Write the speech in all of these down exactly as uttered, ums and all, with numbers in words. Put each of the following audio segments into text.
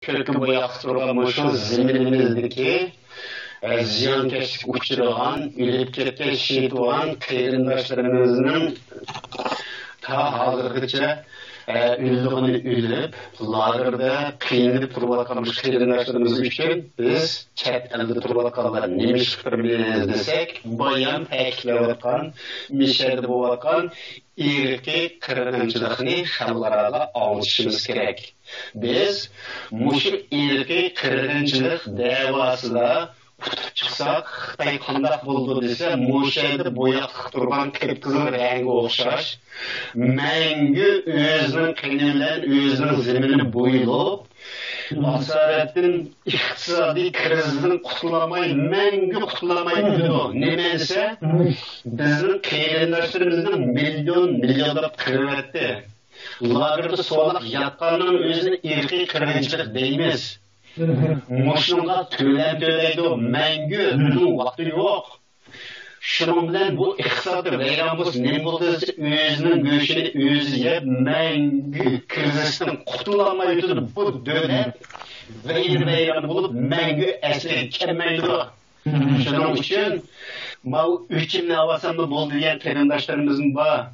كۆككە بوياقلىق تۇرغان مۇشۇ زېمىنىمىزدىكى، ئە، زىيانكەشلىككە ئۇچرىغان، ئۆلۈپ كەتكەن، شېھىت بولغان قېرىنداشلىرىمىزنىڭ تا ھازىرغىچە، ئە، ئۆلىدىغىنى ئۆلۈپ، لاگېردا قىينىلىپ تۇرۇۋاتقان مۇشۇ قېرىنداشلىرىمىز ئۈچۈن بىز چەت ئەلدە تۇرۇۋاتقانلار نېمە ئىش قىلىمىز دېسەك، بايام تەكىتلەۋاتقان، مىشەدە بولۇۋاتقان ئىرقىي قىرغىنچىلىقنى خەلقئاراغا ئاڭلىتىشىمىز كېرەك. بىز مۇشۇ ئىرقىي قىرغىنچىلىق دەۋاسىدا ئۇتۇپ چىقساق، خىتاي قانداق بولىدۇ دېسە، مۇشۇ يەردە بوياقلىق تۇرغان قىپقىزىل رەڭگە ئوخشاش، مەڭگۈ ئۆزىنىڭ قېنى بىلەن ئۆزىنىڭ زېمىنى بويىلىپ، ئاسارەتتىن، ئىقتىسادىي كىرىزىستىن قۇتۇلالماي، مەڭگۈ قۇتۇلالماي ئۆلىدۇ. نېمە دېسە، بىزنىڭ قېرىنداشلىرىمىزنىڭ مىليون مىليونلاپ قىرىۋەتتى. لاگېردا سولاپ ياتقاننىڭ ئۆزىنى ئىرقىي قىرغىنچىلىق دەيمىز. مۇشۇنىڭغا تۆلەم تۆلەيدۇ، مەڭگۈ، بۇنىڭ ۋاقتى يوق. شۇنىڭ بىلەن بۇ ئىقتىسادتا ۋەيران بولسا نېمە بولىدۇ دېسە، ئۆزىنىڭ گۆشىنى ئۆزى يەپ، مەڭگۈ كىرىزىستىن قۇتۇلالماي ئۆتىدۇ. بۇ دۆلەت ۋەيران ۋەيران بولۇپ، مەڭگۈ ئەسلىگە كەلمەيدۇ. شۇنىڭ ئۈچۈن ماۋۇ ئۆچۈمنى ئالساملا بولدى دېگەن قېرىنداشلىرىمىزمۇ بار.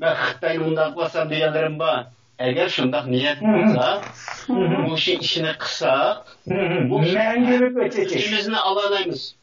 مەن خىتاينى مۇنداق قىلسام دېگەنلىرىم بار. ئەگەر شۇنداق نىيەت بولسا، مۇشۇ ئىشنى قىلساق، بۇ مەڭگۈلۈك ئۆچ ئېچىش. ئۆچىمىزنى ئالالايمىز.